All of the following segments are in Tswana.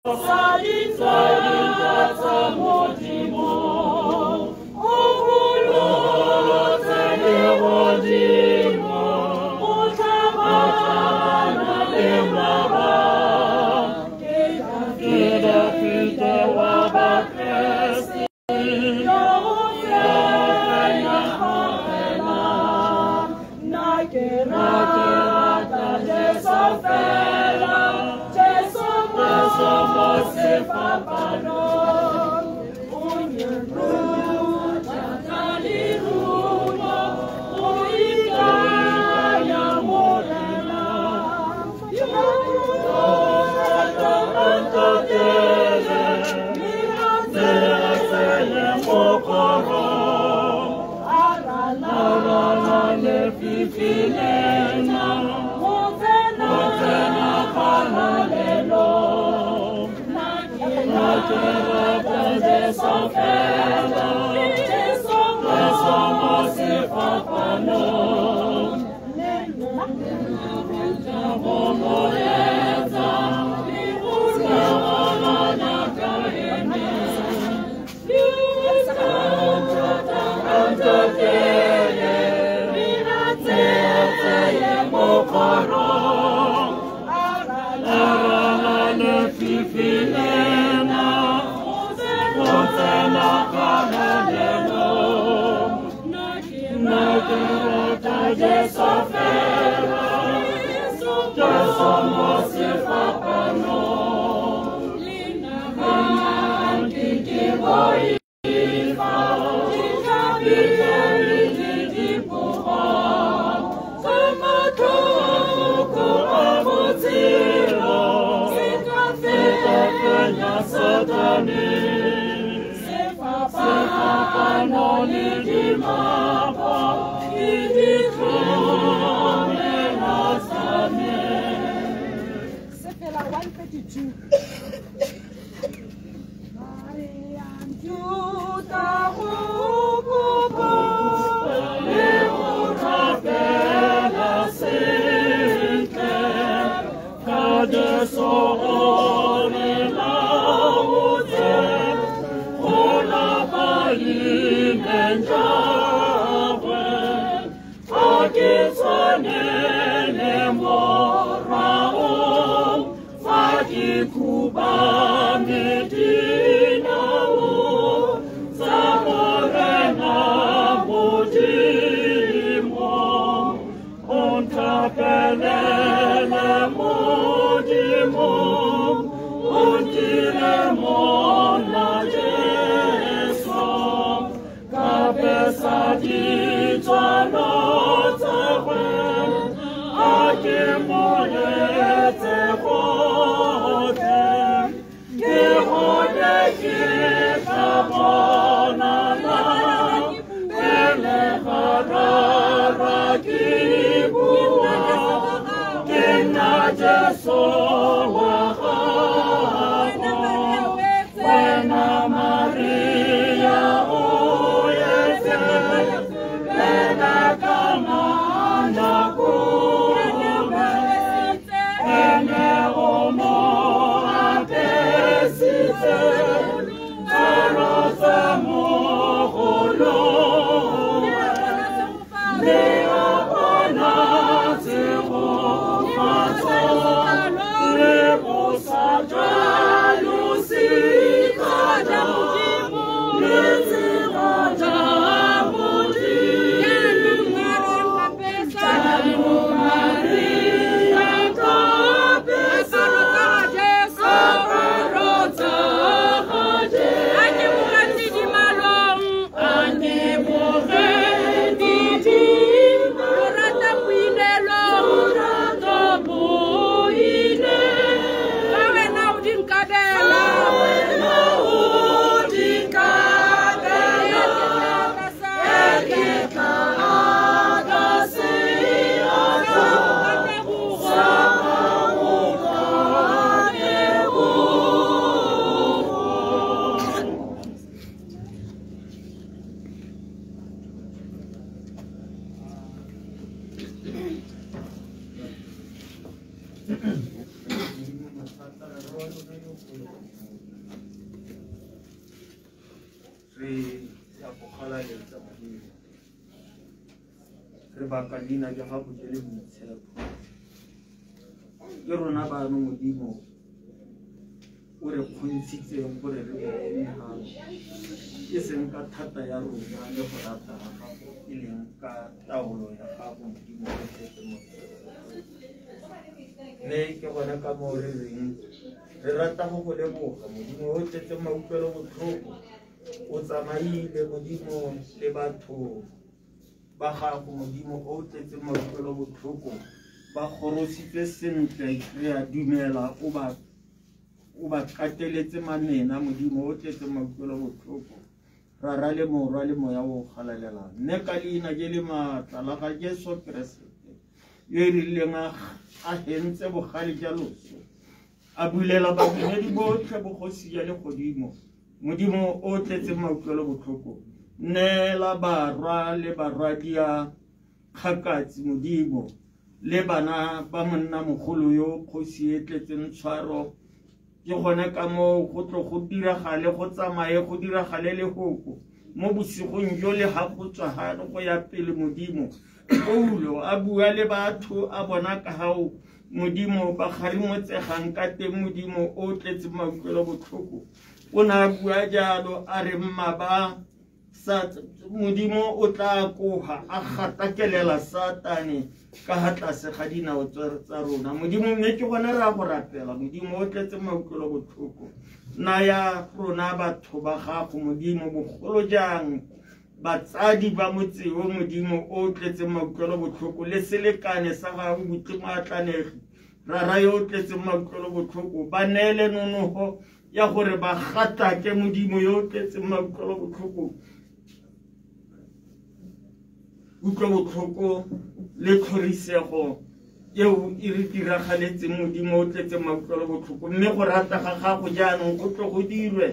Sa dintwa tsa Modimo, o bolotse legodimo, o tlhabana le mmaba. Ke Dafite wa Bakreste, yo o fenya gogela. Nna ke rata Jesu fela, Jesu mo sefapanong. O nyeruta ka lerumo, o ikanya Morena. Yo o ntatele, mme a tseye mokgorong. A ralala lefifi lena, go tsena kgalalelong. Nna ke rata Jesu fela, Jesu mo sefapanong. Le nna ke go mo etsa, le go tlhabana ka ene. Ntatele, mme a tseye mokgorong. A ralala lefifi lena, go tsena kgalalelong. Nna ke rata Jesu fela, Jesu mo sefapanong. Le nna nke ke boifa, ditlhabi le dipogo tsa matlhoko a botshelo, se ka fenya Satane. Sefapano le dimapo ke ditlhomela tsa me. Sefela 132. Maria nthuta go kopa le go rapela sentle, ka Jesu o re laotse go lapa leineng jagwe. Ga ke tshwanele moraong, fa ke khubame dinao tsa Morena Modimo. O nthapelele Modimo, o ntire monna Jesu, ka pesa ditswalo tsa gwe, a ke mo etse gotlhe. baka leina ja gago je le boitshepo. Ke rona bano Modimo o re kgontshitseng gore re bone gago, e seng ka thata ya rona le go rata ga gago, e leng ka taolo ya gago Modimo o tletse mo. Mme ke gone ka moo re reng re rata go go leboga Modimo o tletse mautlwelo botlhoko. O tsamaile Modimo le batho ba gago Modimo o tletse mautlwelo botlhoko, ba gorositswe sentle, re a dumela o ba kateletse mamena Modimo o tletse mautlwelo botlhoko. Rara le Morwa le Moya o galalelang, mme ka leina je le maatla la ga Jesu Keresete yo e rileng a hentse bogale ja loso, a bulela badumedi botlhe bogosi ja legodimo. Modimo o tletse mautlwelo botlhoko, neela barwa le barwadia kgakatsi Modimo le bana ba monna mogolo yo kgosi e tletseng tshwaro. Ke gone ka moo go tlo go diragale, go tsamaye go diragale lehoko mo bosigong jo le ga go tswa gano go ya pele Modimo. Paulo a bua le batho a bona ka gao Modimo ba garimotsegang ka teng Modimo o tletse mautlwelo botlhoko. O ne a bua jalo a re mma ba Modimo o tla koga a gatakelela Satane ka ga tlase ga dinao tsa rona Modimo. Mme ke gone re a go rapela Modimo o tletse mautlwelo botlhoko, naya rona batho ba gago Modimo, bogolo jang batsadi ba motse o Modimo o tletse mautlwelo botlhoko le selekane sa gago Modimo atlanegi Rara yo o tletseng mautlwelo botlhoko, ba neele nonogo ya gore ba gatake Modimo yo o tletseng mautlwelo botlhoko, utlwa botlhoko le tlhorisego eo e re diragaletseng Modimo o tletseng mautlwelo botlhoko. Mme go rata ga gago jaanong go tlo go dirwe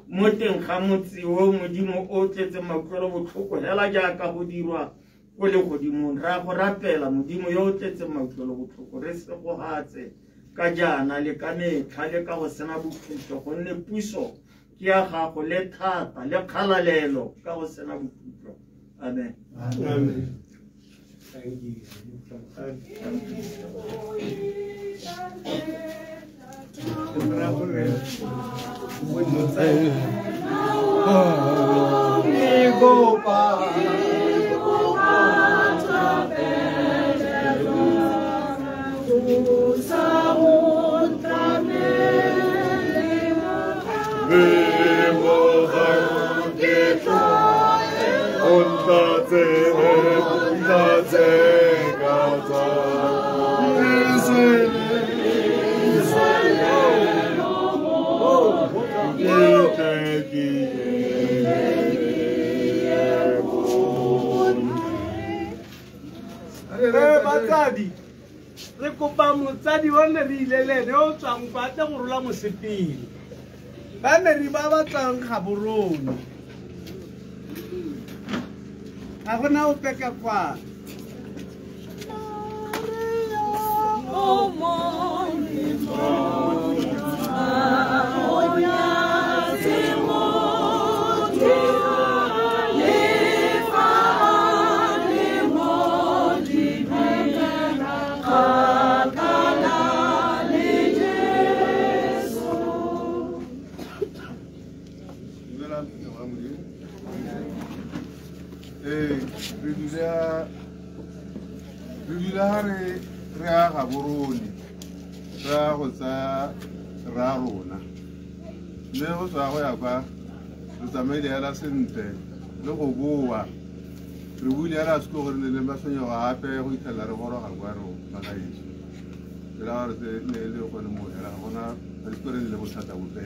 mo teng ga motse o Modimo o tletseng mautlwelo botlhoko, hela jaaka go dirwa ko legodimong. Ra go rapela Modimo yo o tletseng mautlwelo botlhoko, re segogatse ka jaana le ka metlha le ka go sena bokhutlo, gonne puso ke ya gago le thata le kgalalelo ka go sena bokhutlo. Amen. Amen. Batsadi re kopa motsadi wa ne re ile le ene o tswang kwa tle go rola mosepele, ba ne re ba batlang Gaborone, ga gona ope ka kwa. Re dula re a Gaborone, re a go tsaya ra rona, mme go tswa go ya kwa re tsamaile hela sentle le go boa re buile hela se gore ne le matshwenyego gape go itlhelela re goroga kwa rona gaetsho. Ke ra gore se ne e le gone moo hela ga gona ga se gore ne le bothata bope.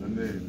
Amen.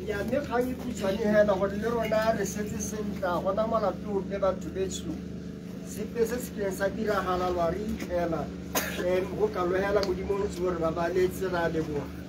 Ya mme kgang e khutshwane hela gore le rona re setse sentle ga gona molato ope batho betsho sepe se se kileng sa diragala lwa re itlhela go kalogela Modimo o ntse gore ba baletse ra leboga.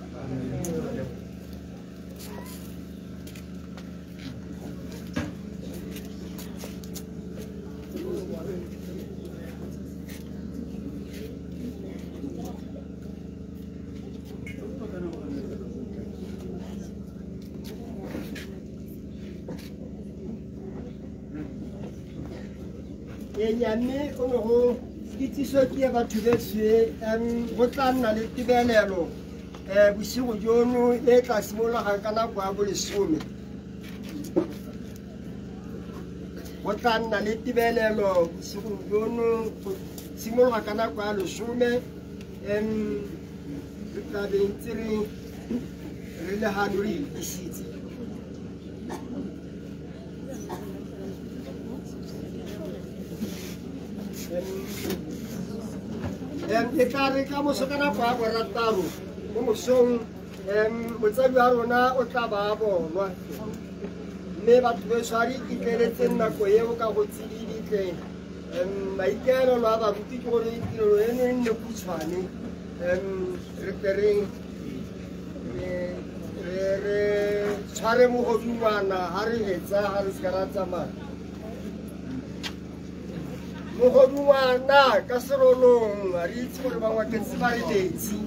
Mme go ne go kitsiso ke batho betsho go tla nna le tebelelo bosigo jono e tla simologang ka nako ya bolesome. Go tla nna le tebelelo bosigo jono go simologa ka nako ya lesome. Re tla be ntse re le gano re ikisitse. E tla re ka moso ka nako ya borataro mo mosong motsadi wa rona o tla ba bonwa mme batho betsho a re ikitleletseng nako eo ka go tsididi maikaelelo a baruti ke gore tirelo eno e nne khutshwane re tle re tshware mogodungwana ga re hetsa ga re seka ra tsamaya. Mogodungwana ka serolong re itse gore bangwaketse ba re metsi.